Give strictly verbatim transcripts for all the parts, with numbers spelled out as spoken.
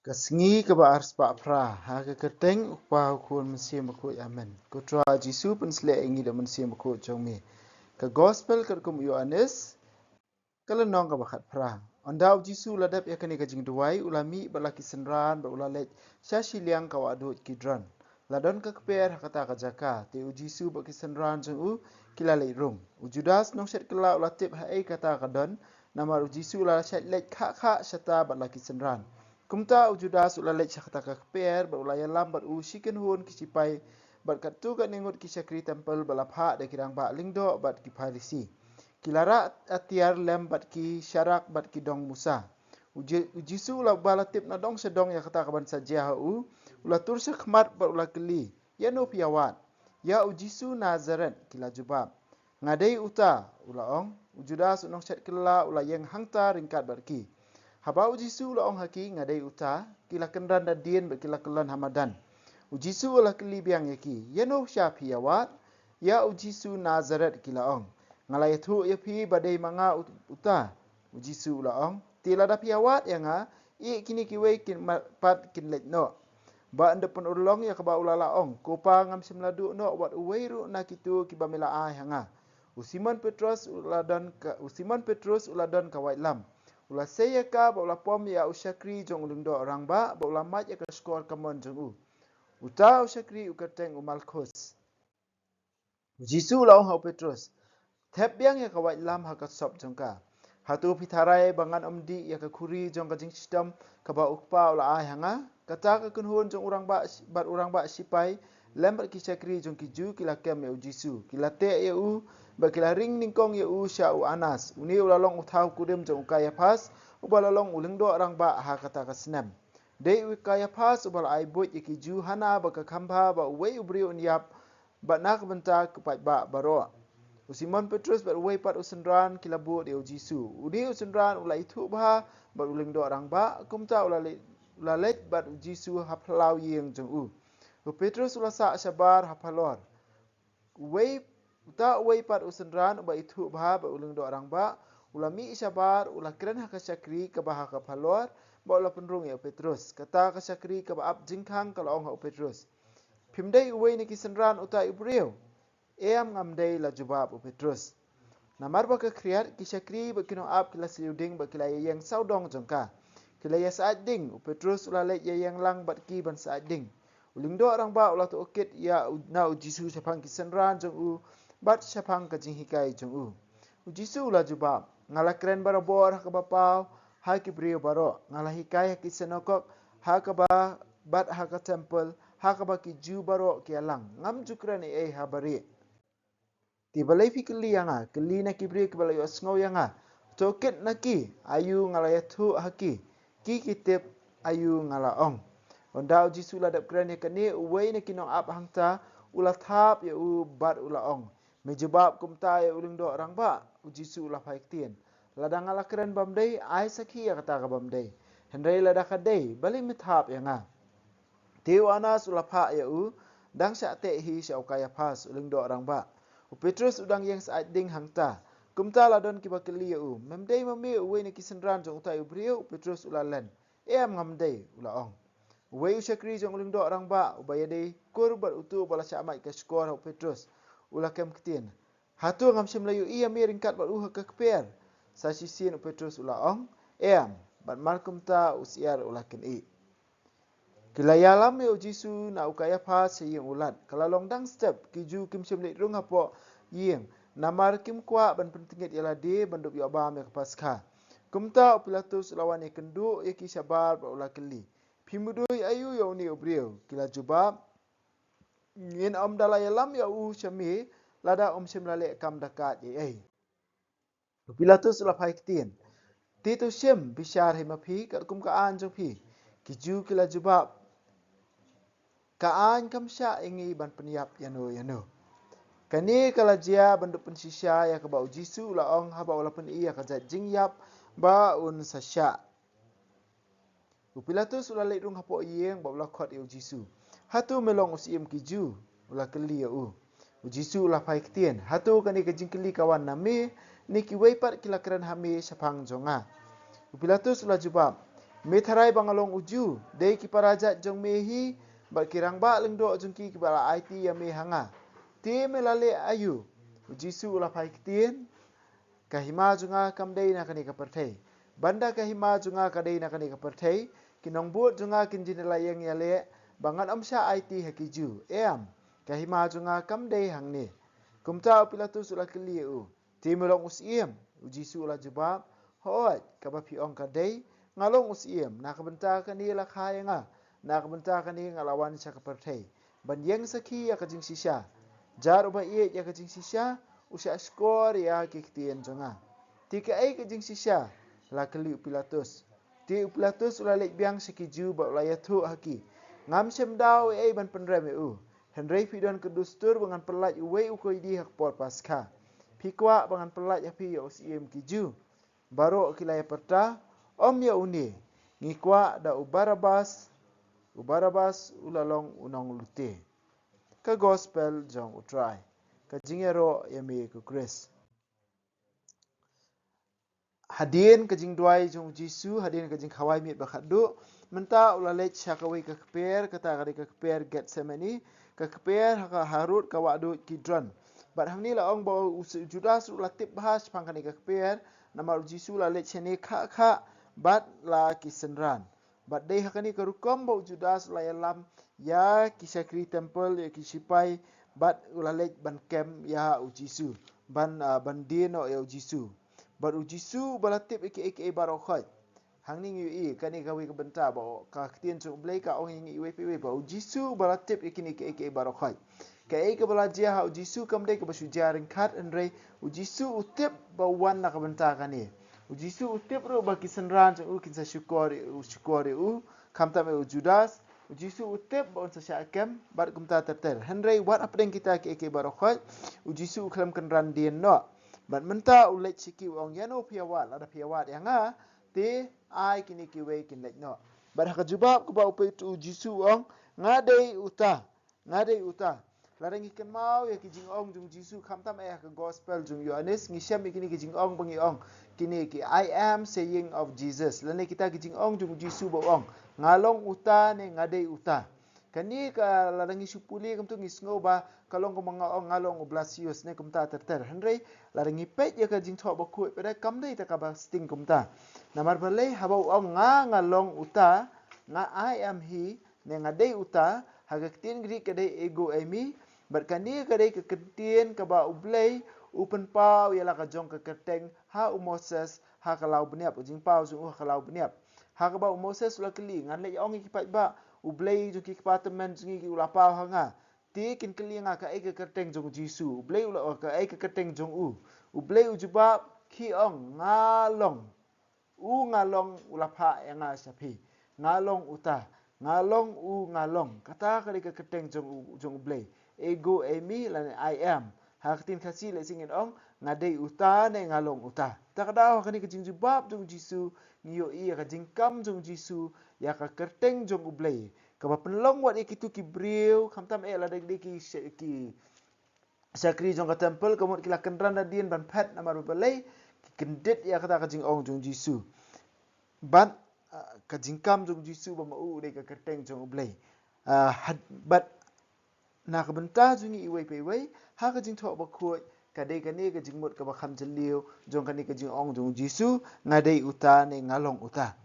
Ka sngi kaba arspah phra, ha ka kyrteng u Kpa, u Khun, Mynsiem Bakhuid. Amen. Ko Trai Jisu, pynshlei ïa ngi da Mynsiem Bakhuid jong me. Ka Gospel katkum u Ïoannis, ka lynnong kaba khatphra. Ynda u Jisu u la dep ïa kane ka jingduwai, u la mih bad la ki synran bad u la leit sha shiliang ka wahduid Kidron. La don ka kper ha kata ka jaka, te u Jisu bad ki synran jong u ki la leit rung. U Judas nongshet kylla u la tip haei kata ka don, namar u Jisu u la shait leit khah khah shata bad la ki synran. Kumta u Judas u la leit sha kata ka kper bad u la ïalam bad u shi kynhun ki shipai bad katto katne ngut ki shakri templ bad la phah da ki rangbah lyngdoh bad ki Pharisi. Ki la rah atiar lem bad ki sharak bad ki dong musa. U Je-, u Jisu u la, ba la tip na dong sha dong ïa kata kaban sa jia ha u, u la tur sha khmat bad u la kylli, "Ïano phi ïa wad?" "Ïa u Jisu Nazaret," ki la jubab. "Nga dei uta," u la ong. U Judas u nongshet kylla u la ïeng hangta ryngkat bad ki. Haba u Jisu u la ong ha ki, "Nga dei uta," ki la kynran da dien bad ki la kyllon ha madan. U Jisu u la kylli biang ïa ki, "Ïano sha phi ïa wad?" "Ïa u Jisu Nazaret," ki la ong. "Nga la ïathuh ïa phi ba dei ma nga ut-, uta," u Jisu u la ong. "Te lada phi ïa wad ïa nga, ïeh kine kiwei kin ma-, pat kin leit noh." Ba ynda pynurlong ïa kaba u la la ong, "Ko Pa, ngam shym la duh noh wat uwei ruh na kito kiba me la ai ha nga." U Simon Petros u la don ka, u Simon Petros u la don ka waitlam. U la sei ïa ka bad u la pom ïa u shakri jong u lyngdoh rangbah bad u la mad ïa ka shkor kamon jong u. Uta u shakri u kyrteng u Malkhus. U Jisu u la ong ha u Petros, "Thep biang ïa ka waitlam ha ka sop jong ka. Hato phi tharai ba ngan ym dih ïa ka khuri jong ka jingshitom kaba u Kpa u la ai ha nga?" Kata ka kynhun jong u rangbah shi-, bad u rangbah shipai lem bad ki shakri jong ki Jiw ki la kem ïa u Jisu, ki la teh ïa u bad ki la ring nyngkong ïa u sha u Anas. Une u la long u thaw kurim jong u Kaiaphas, uba la long u lyngdoh rangbah ha kata ka snem. Dei u Kaiaphas uba la ai buit ïa ki Jiw hana ba ka kham bha ba uwei u briew un ïap bad na ka bynta ki paidbah baroh. U Simon Petros bad uwei pat u synran ki la bud ïa u Jisu. Une u synran u la ithuh bha bad u lyngdoh rangbah, kumta u la leit, u la leit bad u Jisu ha phyllaw ïing jong u. U Petros u la sah shabar ha phalor. Uwei, uta uwei pat u synran uba ithuh bha bad u lyngdoh rangbah u la mih shabar, u la kren ha ka shakri kaba ha ka phalor bad u la pynrung ïa u Petros. Kata ka shakri kaba ap jingkhang ka la ong ha u Petros, "Phim dei uwei na ki synran uta u briew?" "Em, ngam dei," la jubab u Petros. Namar ba ka khriat, ki shakri bad ki nongap ki la siew ding bad ki la ïeng sawdong jong ka. Ki la ïasaid ding, u Petros u la leit ïeng lang bad ki ban said ding. U lyngdoh rangbah u la tohkit ïa u, na u Jisu shaphang ki synran jong u bad shaphang ka jinghikai jong u. U Jisu u la jubab, "Nga la kren barabor ha kaba paw ha ki briew baroh. Nga la hikai ha ki synagog, ha kaba, bad ha ka templ, ha kaba ki Jiw baroh ki ïalang. Ngam ju kren ei ei ha barieh. Te balei phi kylli ïa nga? Kylli na ki briew kiba la ïohsngew ïa nga. Tohkit na ki, aïu nga la ïathuh ha ki, ki ki tip aïu nga la ong." Ynda u Jisu u la dep kren ïa kane, uwei na ki nongap hangta u la thap ïa u bad u la ong, "Me jubab kumta ïa u lyngdoh rangbah?" U Jisu u la phai ktien, "Lada nga la kren bym dei, ai sakhi ïa kata ka bym dei. Hynrei lada ka dei, balei me thap ïa nga?" Te u Anas u la phah ïa u, dang shah teh hi sha u Kaiaphas, u lyngdoh rangbah. U Petros u dang ïeng said ding hangta. Kumta la don kiba kylli ïa u, "Mem dei ma me uwei na ki synran jong uta u briew?" U Petros u la len, "Em, ngam dei," u la ong. Uwei u shakri jong u lyngdoh rangbah, uba ïadei kur bad utu uba la shah mad ka shkor ha u Petros, u la kem ktien, "Hato ngam shym la ïohi ïa me ryngkat bad u ha ka kper?" Sa shisien u Petros u la ong, "Em," bad mar kumta u syiar u la kynih. Ki la ïalam ïa u Jisu na u Kaiaphas sha ïing u Lat. Ka la long dang step, ki Jiw kim shym leit rung hapoh ïing, namar kim kwah ban pyntngit ïa lade ban dup ïoh bam ïa ka Paskha. Kumta u Pilatus u la wan ïakynduh ïa ki shabar bad u la kylli, "Phi mudui aïu ïa une u briew?" Ki la jubab, "Ngin ym da la ïalam ïa u sha me lada um shym la leh kam da kait ei ei." U Pilatus u la phai ktien, "Te to shim bishar hi ma phi katkum ka aiñ jong phi." Ki Jiw ki la jubab, "Ka aiñ kam shah ïa ngi ban pynïap ïano ïano." Kane ka la jia ban dup pynshisha ïa kaba u Jisu u la ong haba u la pyni ïa ka jait jingïap ba un sa shah. U Pilatus u la leit rung hapoh ïing bad u la khot ïa u Jisu. "Hato me long u Syiem ki Jiw?" u la kylli ïa u. U Jisu u la phai ktien, "Hato kane ka jingkylli ka wan na me, ne kiwei pat ki la kren ha me shaphang jong nga?" U Pilatus u la jubab, Me tharai ba nga long u Jiw, dei ki parajait jong me hi bad ki rangbah lyngdoh jong ki kiba la aiti ïa me ha nga. Te me la leh aïu? U Jisu u la phai ktien, ka hima jong nga kam dei na kane ka pyrthei. Ban da ka hima jong nga ka dei na kane ka pyrthei, ki nongbud jong nga kin jin la ïeng ïaleh ba ngan ym shah aiti ha ki Jiw. Em, ka hima jong nga kam dei hangne. Kumta u Pilatus u la kylli ïa u, te me long u syiem? U Jisu u la jubab, hooid, kaba phi ong ka dei, nga long u syiem. Na ka bynta kane la kha ïa nga, na ka bynta kane nga la wan sha ka pyrthei, ban ïeng sakhi ïa ka jingshisha. Jar uba ïeit ïa ka jingshisha u shah shkor ïa ki ktien jong nga. Te kaei ka jingshisha? La kylli u Pilatus. Te u Pilatus u la leit biang sha ki Jiw bad u la ïathuh ha ki, ngam shym da ïoh ei ei ban pynrem ïa u. Hynrei phi don ka dustur ba ngan pyllait uwei u koidi ha ka por Paskha. Phi kwah ba ngan pyllait ha phi ïa u syiem ki Jiw? Baroh ki la ïapyrta, ym ïa une, ngi kwah da u Barabas. U Barabas u la long u nonglute. Ka Gospel jong U Trai. Ka jingïaroh ïa me ko Khrist. Hadien ka jingduwai jong u Jisu, hadien ka jingkhawai miet ba khatduh, mynta u la leit sha kawei ka kper, kata ka dei ka kper Gethsemane, ka kper ha ka harud ka wahduid Kidron. Bad hangne la ong ba u Judas ruh la tip bha shaphang kane ka kper, namar u Jisu u la leit shane khah khah bad la ki synran. Bad dei ha kane ka rukom ba u Judas u la ïalam ïa ki shakri temple, ïa ki shipai, bad u la leit ban kem ïa u Jisu, ban, ah, ban die noh ïa u Jisu. Bad u Jisu uba la tip ïa kiei kiei baroh khoit. Hangne ngi ïohi kane kawei ka bynta ba ka ktien jong U Blei ka ong ïa ngi iwei pa iwei ba u Jisu uba la tip ïa kine kiei kiei baroh khoit. Kaei kaba la jia ha u Jisu kam dei kaba shu jia ryngkat, hynrei u Jisu u tip ba u wan na ka bynta kane. U Jisu u tip ruh ba ki synran jong u kin sa shukor ïa u, shukor ïa u, khamtam ïa u Judas. U Jisu u tip ba un sa shah kem bad kumta ter ter. Hynrei wat hapdeng kita kiei kiei baroh khoit, u Jisu u khlem kynran dien noh. Bad mynta u leit sha ki u ong, ïano phi ïawad? Lada phi ïawad ïa nga, te ai kine kiwei kin leit noh. Bad ha ka jubab kaba u Petr-, u Jisu u ong, nga dei uta. Nga dei uta. Lada ngi kynmaw ïa ki jingong jong u Jisu, khamtam eh ha ka Gospel jong u Ïoannis, ngi shem ïa kine ki jingong ba ngi ong, kine ki "I am saying" of Jesus, lane kita ki jingong jong u Jisu ba u ong, nga long uta ne nga dei uta. Kane ka, lada ngi shu pule kumta ngi sngew ba ka long kumba nga ong nga long u Blasius ne kumta ter ter. Hynrei lada ngi peit ïa ka Jingthoh Bakhuid, peit, kam dei ta kaba sting kumta. Namar balei? Haba u ong nga, nga long uta, nga, "I am he," ne nga dei uta, ha ka ktien Greek ka dei ego eimi, bad kane ka dei ka ktien kaba U Blei u pynpaw ïa la ka jong ka kyrteng ha u Moses ha ka Law Bniap, u jingpaw jong u ha ka Law Bniap. Ha kaba u Moses u la kylli, ngan leit ong ïa ki paidbah, U Blei jong ki kpa tymmen jong ngi u la paw ha nga. Te kin kylli nga kaei ka kyrteng jong u Jisu. U Blei u la, kaei ka kyrteng jong u. U Blei u jubab, khie ong, nga long. U nga long u la phah ïa nga sha phi. Nga long uta. Nga long u nga long. Kata ka dei ka kyrteng jong u, jong U Blei. Ego eimi lane I am. Ha ka ktien Khasi lehse ngin ong, nga dei uta ne nga long uta. Ta ka daw ha kane ka jingjubab jong u Jisu, ngi ïohi ïa ka jingkam jong u Jisu ïa ka kyrteng jong U Blei. Kaba pynlong wat ïa kitu ki briew, khamtam eh lada ki dei ki she-, ki shakri jong ka temple, ka mut ki la kynran nadien ban phet, namar balei? Ki kyndit ïa kata ka jingong jong u Jisu. Bad, ah, ka jingkam jong u Jisu ba ma u u dei ka kyrteng jong U Blei. Ah, had-, bad na ka bynta jong ngi iwei pa iwei, ha ka Jingthoh Bakhuid, ka dei kane ka jingmut kaba kham jylliew jong kane ka jingong jong u Jisu, nga dei uta ne nga long uta.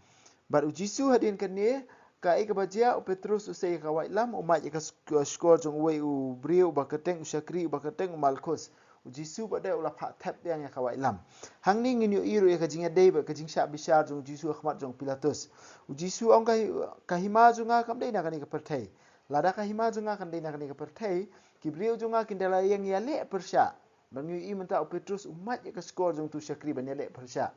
Bad u Jisu hadien kane, kaei kaba jia? U Petrus u sei ïa ka waitlam, u mad ïa ka sk-, skor jong uwei u briew uba kyrteng, u shakri uba kyrteng u Malkhus. U Jisu pat de u la phah thep biang ïa ka waitlam. Hangne ngin ïohi ruh ïa ka jingïadei bad ka jingshah bishar jong u Jisu ha khmat jong u Pilatus. U Jisu u ong, ka hi-, ka hima jong nga kam dei na kane ka pyrthei. Lada ka hima jong nga kan dei na kane ka pyrthei, ki briew jong nga kin da la ïeng ïaleh pyrshah. Bad ngi ïohi mynta u Petrus u mad ïa ka skor jong utu u shakri ban ïaleh pyrshah.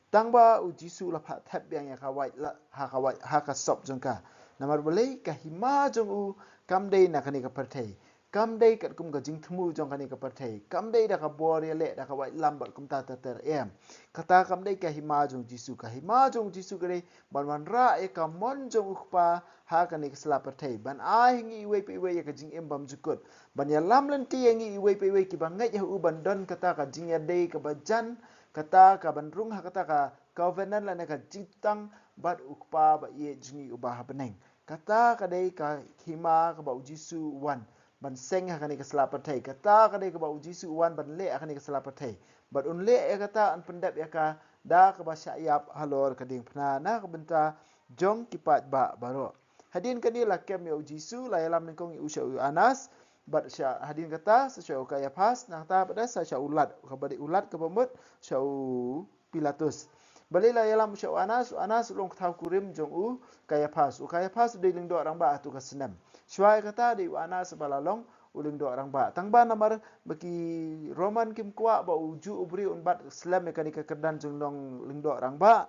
Tang ba u Jisu u la phah thep biang ïa ka wait la, ha ka wait, ha ka sop jong ka. Namar balei? Ka hima jong u kam dei na kane ka pyrthei. Kam dei katkum ka jingthmu jong kane ka pyrthei. Kam dei da ka bor ïaleh, da ka waitlam bad kumta ter ter, em. Kata kam dei ka hima jong u Jisu. Ka hima jong u Jisu ka dei ban wanrah ïa ka mon jong u Kpa ha kane ka sla pyrthei, ban ai ha ngi iwei pa iwei ïa ka jingim bymjukut, ban ïalam lynti ïa ngi iwei pa iwei kiba ngeit ha u ban don kata ka jingïadei kaba jan, kata kaban rung ha kata ka covenant lane ka jingtang bad u Kpa ba ïeit jong ngi uba ha bneng. Kata ka dei ka hima kaba u Jisu u wan ban seng ha kane ka sla pyrthei. Kata ka dei kaba u Jisu u wan ban leh ha kane ka sla pyrthei. Bad un leh ïa kata, un pyndep ïa ka da kaba shah ïap halor ka diengphna na ka bynta jong ki paidbah baroh. Hadien kane la kem ïa u Jisu, la ïalam nyngkong ïa u sha u Anas, bad sha, hadien kata sa sha u Kaiaphas, nangta bad sa sha u Lat, kaba dei u Lat kaba mut sha u Pilatus. Balei la ïalam u sha u Anas? U Anas u long u thaw kurim jong u Kaiaphas. U Kaiaphas u dei lyngdoh rangbah ha tu ka snem. Shuwa ïa kata dei u Anas ba la long u lyngdoh rangbah. Tang ba namar ba ki Roman kim kwah ba u Jisu u briew un bat slem ïa kane ka kyrdan jong u lyngdoh rangbah.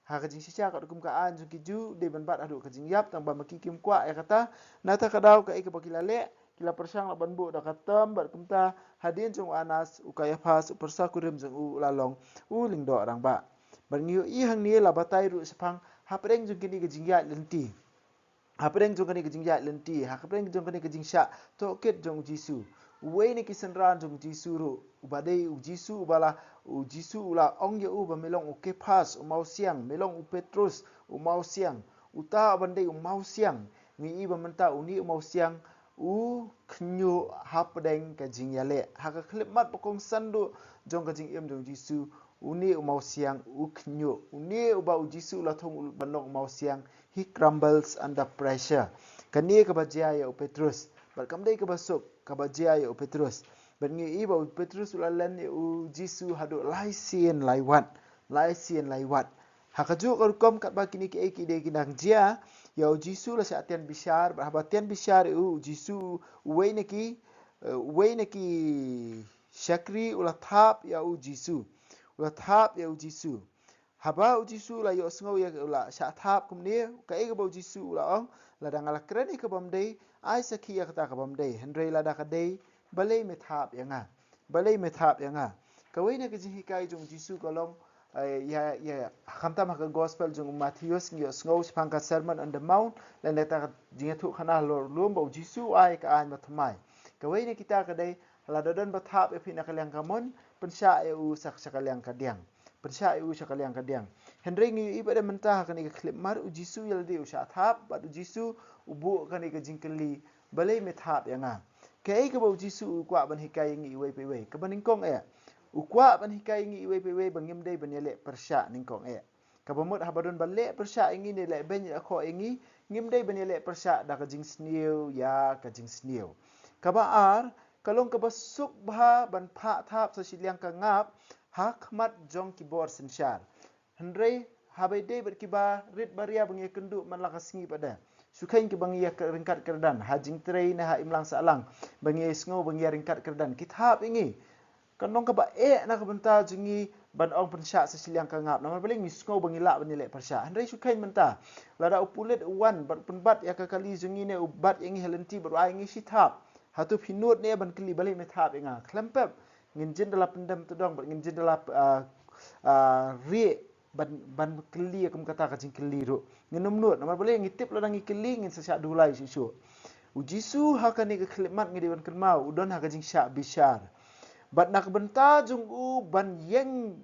Ha ka jingshisha katkum ka aiñ jong ki Jisu dei ban bat haduh ka jingïap, tang ba ma ki kim kwah ïa kata. Nangta ka daw kaei kaba ki la leh, ki la pyrshang lah ban buh da ka term bad kumta hadien jong u Anas, u Kaiaphas u pyrsa kurim jong u u la long u lyngdoh rangbah. Bad ngi ïohi hangne la batai ruh shaphang hapdeng jong kine ki jingïaid lynti. Hapdeng jong kane ka jingïaid lynti, hapdeng jong kane ka jingshah tohkit jong u Jisu, uwei na ki synran jong u Jisu ruh, uba dei u Jisu uba la, u Jisu u la ong ïa u ba me long u Kephas, u mawsiang, me long u Petrus, u mawsiang. Uta uban dei u mawsiang, ngi ïohi ba mynta une u mawsiang u khynñiuh hapdeng ka jingïaleh. Ha ka khyllipmat ba kongsan duh jong ka jingim jong u Jisu, une u mawsiang u khynñiuh. Une uba u Jisu u la thung ban long u mawsiang, he crumbles under pressure. Kane kaba jia ïa u Petrus. Bad kam dei kaba suk, kaba jia ïa u Petrus. Bad ngi ïohi ba u Petrus u la len ïa u Jisu haduh lai sien lai wat. Lai sien lai wat. Ha kajuh ka rukom katba kine kiei kiei ki nang jia, ïa u Jisu la shah tian bishar, bad haba tian bishar ïa u, u Jisu, uwei na ki, eh, uwei na ki shakri u la thap ïa u Jisu. U la thap ïa u Jisu. Haba u Jisu u la ïohsngew ïa, u la shah thap kumne, kaei kaba u Jisu u la ong, lada nga la kren ïa ka bym dei, ai sakhi ïa kata ka bym dei, hynrei lada ka dei, balei me thap ïa nga? Balei me thap ïa nga? Kawei na ka jinghikai jong u Jisu ka long, eh, ïa, ïa, khamtam ha ka gospel jong u Mathaios ngi ïohsngew shaphang ka Sermon on the Mount, lane kata ka jingïathuhkhana halor u lum ba u Jisu u ai ka aiñ bathymmai. Kawei na kita ka dei, lada don ba thap ïa phi na ka liang kamon, pynshah ïa u sha, sha ka liang kadiang. Pynshah ïa u sha ka liang kadiang. Hynrei ngi ïohi ba dei mynta ha kane ka khyllipmat u Jisu ïa lade u shah thap, bad u Jisu u buh kane ka jingkylli, balei me thap ïa nga? Kaei kaba u Jisu u kwah ban hikai ïa ngi iwei pa iwei? Kaba nyngkong eh, u kwah ban hikai ïa ngi iwei pa iwei ba ngim dei ban ïaleh pyrshah nyngkong eh. Kaba mut haba don ba leh pyrshah ïa ngi ne leh beiñ leh khoh ïa ngi, ngim dei ban ïaleh pyrshah da ka jingsniew ïa ka jingsniew. Kaba ar, ka long kaba suk bha ban phah thap sa shiliang ka ngap ha khmat jong ki bor synshar. Hynrei haba ïadei bad kiba rit baria ba ngi ïakynduh man la ka sngi pat de, shu kheiñ kiba ngi ïa ryngkat kyrdan ha jingtrei ne ha imlang sahlang, ba ngi ïa sngew ba ngi ïa ryngkat kyrdan, ki thap ïa ngi. Kan long kaba eh na ka bynta jong ngi ban ong pynshah sa shiliang ka ngap, namar balei? Ngi sngew ba ngi lah ban ïaleh pyrshah. Hynrei shu kheiñ mynta, lada u pulit u wan bad u pynbat ïa ka kali jong ngi ne u bat ïa ngi ha lynti bad u ai ngi shi thap, hato phi nud ne ban kylli balei me thap ïa nga? Khlem pep. Ngin jin da la pyndem tdong bad ngin jin da la, ah, ah, rieh ban, ban kylli ïa kum kata ka jingkylli ruh. Ngin ym nud, namar balei? Ngi tip lada ngi kylli ngin sa shah dulai shuh shuh. U Jisu ha kane ka khyllipmat ngi dei ban kynmaw u don ha ka jingshah bishar. Bad na ka bynta jong u ban ïeng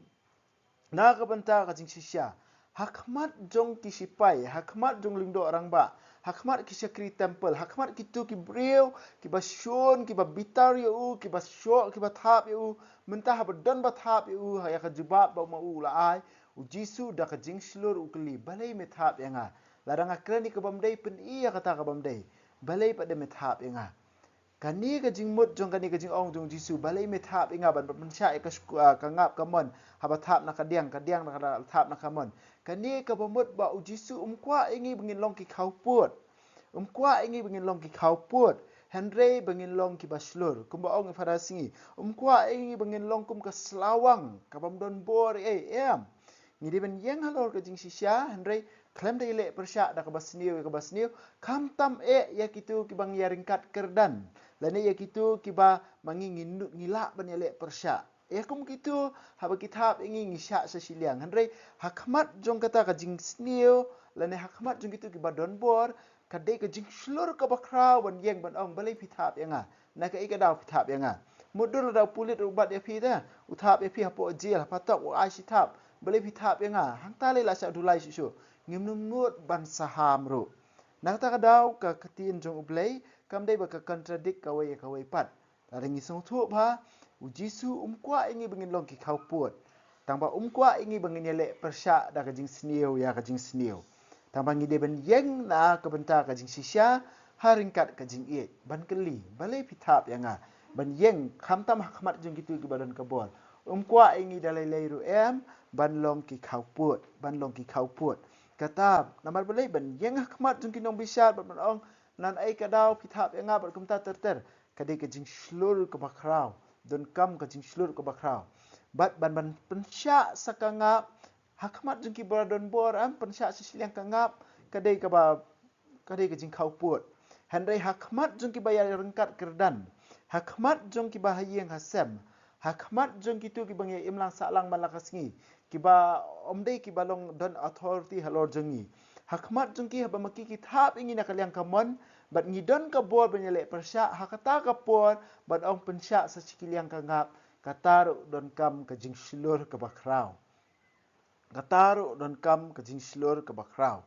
na ka bynta ka jingshisha ha khmat jong ki shipai, ha khmat jong lyngdoh rangbah, ha khmat ki shakri temple, ha khmat kito ki briew kiba shun, kiba bitar ïa u, kiba shoh, kiba thap ïa u, mynta haba don ba thap ïa u, ha ïa ka jubab ba ma u la ai, u Jisu da ka jingshlur u kylli, balei me thap ïa nga? Lada nga kren ïa ka bym dei, pyni ïa kata ka bym dei, balei pat de me thap ïa nga? Kane ka jingmut jong kane ka jingong jong u Jisu, balei me thap ïa nga, ban, ban pynshah ïa ka shku-, ah, ka ngap kamon, haba thap na kadiang, kadiang na ka thap na kamon. Kane kaba mut ba u Jisu um kwah ïa ngi ba ngin long ki khawpud. Um kwah ïa ngi ba ngin long ki khawpud, hynrei ba ngin long kiba shlur. Kumba ong i Phadar Sngi, um kwah ïa ngi ba ngin long kum ka slawang kabym don bor ei, em. Ngi dei ban ïeng halor ka jingshisha, hynrei khlem da ïaleh pyrshah da kaba sniew ïa kaba sniew, khamtam eh ïa kito kiba ngi ïa ryngkat kyrdan, lane ïa kito kiba ma ngi ngi nu-, ngi lah ban ïaleh pyrshah. Ïa kum kito, haba ki thap ïa ngi ngi shah sa shiliang. Hynrei ha khmat jong kata ka jingsniew, lane ha khmat jong kito kiba don bor, ka dei ka jingshlur kaba khraw ban ïeng ban ong, balei phi thap ïa nga? Na kaei ka daw phi thap ïa nga? Mutdur lada u pulit u bat ïa phi te, u thap ïa phi hapoh jel, ha phatok u ai shi thap, balei phi thap ïa nga? Hangta lei la shah dulai shuh shuh. ngim nud ban saham ruh. Na kata ka daw ka ktien jong U Blei kam dei ba ka contradict kawei ïa kawei pat. Lada ngi sngewthuh bha, U Jisu um kwah ïa ngi ba ngin long ki khawpud. Tang ba um kwah ïa ngi ba ngin ïaleh pyrshah da ka jingsniew ïa ka jingsniew. Tang ba ngi dei ban ïeng na ka bynta ka jingshisha ha ryngkat ka jingïeit. Ban kylli, balei phi thap ïa nga? Ban ïeng khamtam ha khmat jong kito kiba don ka bor. Um kwah ïa ngi da lei lei ruh em ban long ki khawpud, ban long ki khawpud. Kata namar balei? Ban ïeng ha khmat jong ki nongbishar bad ban ong, ngan ai ka daw, phi thap ïa nga bad kumta ter ter. Ka dei ka jingshlur kaba khraw. Donkam ka jingshlur kaba khraw. Bad ban ban pynshah sa ka ngap ha khmat jong kiba don bor, em, pynshah sa shiliang ka ngap, ka dei kaba, ka dei ka jingkhawpud. Hynrei ha khmat jong kiba ïa ryngkat kyrdan, ha khmat jong kiba ha ïing ha sem, ha khmat jong kito kiba ngi im lang sah lang man la ka sngi, kiba ym dei kiba long don authority halor jong ngi, ha khmat jong ki haba ma ki ki thap ïa ngi na ka liang ka mon bad ngi don ka bor ban ïaleh pyrshah, ha kata ka por ban ong pynshah sa shi ki liang ka ngap, kata ruh donkam ka jingshlur kaba khraw. Kata ruh donkam ka jingshlur kaba khraw.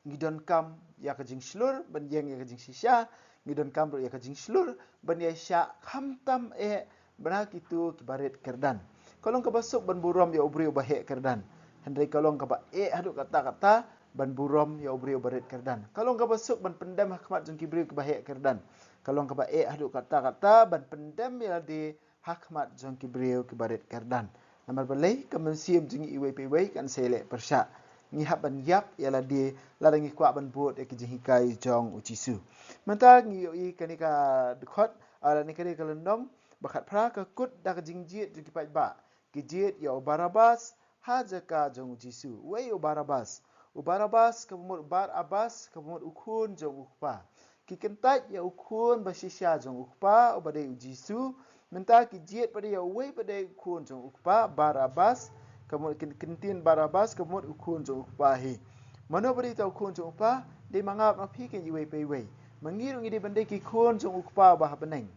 Ngi donkam ïa ka jingshlur ban ïeng ïa ka jingshisha, ngi donkam ruh ïa ka jingshlur ban ïaishah khamtam eh bad kito kiba rit kyrdan. Ka long kaba suk ban burom ïa u briew uba heh kyrdan, hynrei ka long kaba eh haduh katta katta ban burom ïa u briew uba rit kyrdan. Ka long kaba suk ban pyndem ha khmat jong ki briew kiba heh kyrdan. Ka long kaba eh haduh katta katta ban pyndem ïa lade ha khmat jong ki briew kiba rit kyrdan. Namar balei? Ka mynsiem jong ngi iwei pa iwei kan sa ïaleh pyrshah. Ngi hap ban ïap ïa lade lada ngi kwah ban bud ïa ki jinghikai jong U Jisu. Mynta ngi ïohi kane ka dkhot, ah, lane kane ka lynnong ba khatphra ka kut da ka jingjied jong ki paidbah. Ki jied ïa u Barabas ha jaka jong U Jisu. Wei u Barabas? U Barabas kaba mut Bar Abbas kaba mut u khun jong u kpa. Ki kyntait ïa u khun ba shisha jong u kpa uba dei U Jisu. Mynta ki jied pat ïa uwei ba dei u khun jong u kpa, Bar Abbas, kaba mut, kin, ki ktien Bar Abbas kaba mut u khun jong u kpa hi. Mano ba dei uta u khun jong u kpa? Dei ma nga bad ma phi kein iwei pa iwei. Ma ngi ruh ngi dei ban dei ki khun jong u Kpa uba ha bneng.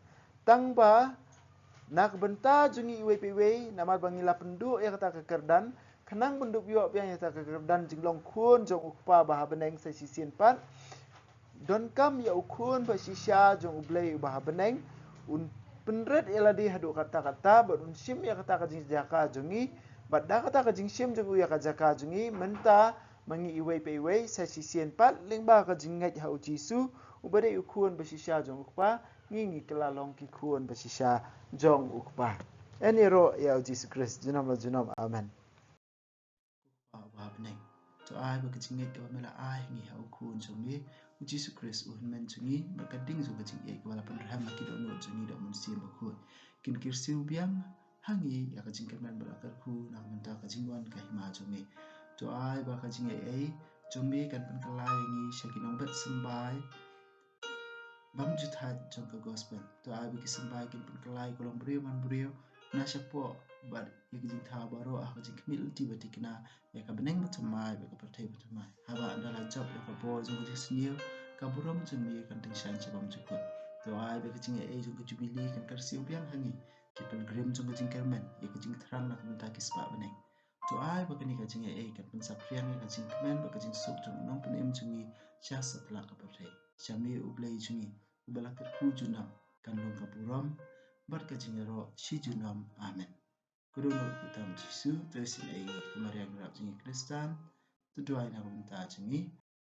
Tang ba na ka bynta jong ngi iwei pa iwei, namar ba ngi la pynduh ïa kata ka kyrdan, khnang ban dup ïoh biang ïa kata ka kyrdan jinglong khun jong u Kpa ba ha bneng sa shisien pat, donkam ïa u khun ba shisha jong U Blei uba ha bneng un pynrit ïa lade haduh katta katta bad un shim ïa kata ka jingjaka jong ngi. Bad da kata ka jingshim jong u ïa ka jaka jong ngi, mynta ma ngi iwei pa iwei sa shisien pat, lyngba ka jingngeit ha U Jisu uba dei u khun ba shisha jong u Kpa, ngi ngi kylla long ki khun ba shisha jong u Kpa. Yn ïaroh ïa U Jisu Khrist junom la junom. Amen. Kpa uba ha bneng, to ai ba ka jingngeit kaba me la ai ha ngi ha u khun jong me U Jisu Khrist u hynmen jong ngi, bad ka ding jong ka jingïeit kaba la pynrhem ha ki dohnud jong ngi da u Mynsiem Bakhuid, kin kyrsiew biang ha ngi ïa ka jingkyrmen bad la kyrkhu na ka bynta ka jingwan ka hima jong me. To ai ba ka jingaiei jong me kan pynkylla ïa ngi sha ki nongbet symbai bymjukthait jong ka gospel. To ai ba ki symbai kin pynkylla ïa ka longbriew manbriew na shapoh bad ïa ka jingthaw baroh ha ka jingkhmih lynti ba thikna ïa ka bneng bathymmai bad ka pyrthei bathymmai. Haba ynda la jop ïa ka bor jong ka jingsniew, ka burom jong me kan tyngshaiñ sha bymjukut. To ai ba ka jingaiei jong ka jubili kan kyrsiew biang ha ngi, ki pilgrim jong ka jingkyrmen, ïa ka jingthrang na ka bynta ki spah bneng. To ai ba kane ka jingaiei kan pynsaphriang ïa ka jingkmen bad ka jingsuk jong u Nongpynim jong ngi sha satlak ka pyrthei. Sha me U Blei jong ngi uba la kyrkhu junom, kan long ka burom bad ka jingïaroh shi junom. Amen. Ka dohnud kyrteng U Jisu, to isynei ïa ngi, ka Maria nongrep jong ngi Khristan, to duwai na ka bynta jong ngi.